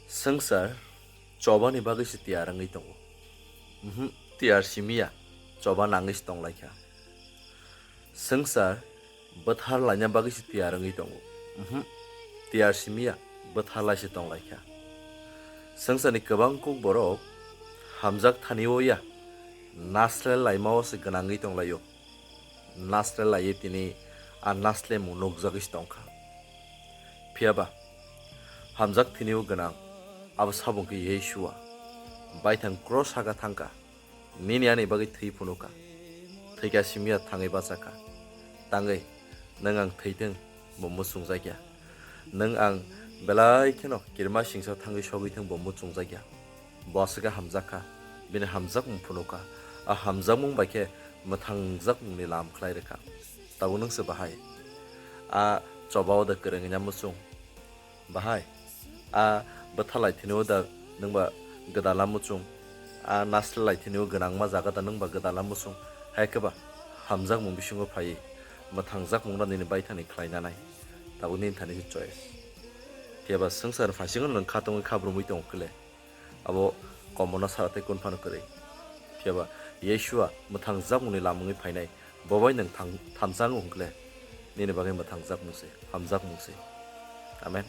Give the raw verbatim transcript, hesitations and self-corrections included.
Swngchar chobani bagwi se tiyar wngwi tongo. Mhm, tiyar simi ya, choba nangwi se tong lai kha. Swngchar bwthar laina bagwi se tiyar wngwi tongo. Mhm, tiyar simi ya, bwthar lai se tong lai kha. Swngcharni kwbang kuk borok hamjak thani o ya, nasle laima o se gwnangwi tong lai o. Nasle laiwi tini a naslemung nukjagwi se tong kha. Phiya ba, hamjak thini o gwnang, abo sabung khe Yeshua. Baithang cross saka thang kha, nini ani bagwi thwi phunuk kha. Thwi kha simi ya thangwi bacha kha. Tangwi, nwng ang thwi thung, bo muchungjak ya. Nwng ang belai kheno kirima singsa thangwi sogwi thung, bo muchungjak ya. Bo aswk khe hamjak kha, bini hamjakmung phunuk kha. A hamjakmung bai khe mwthangjakmungni lam khlai rwkha. Tabuk nwng se bahai a choba o da kwrwngya muchung? Bahai a bwtha lai thini o da nwng ba gwdala muchung? A nasle lai thini o gwnangma jaga da nwng ba gwdala muchung? Hai khe ba hamjakmung bisingo phaiwi mwthangjakmung no nini baithani khlai nanai. Tabuk nini thani se choice. Phiya ba swngchar phaising no nwng kha tongwi kha brumwi tongo kle. Abo komono sara tei kun phano kwrwi. Phiya ba Yeshua mwthangjakmungni lamungwi phainai, bo bai nwng thang-, thansa wng kle, nini bagwi mwthangjakmung se, hamjakmung se. Amen.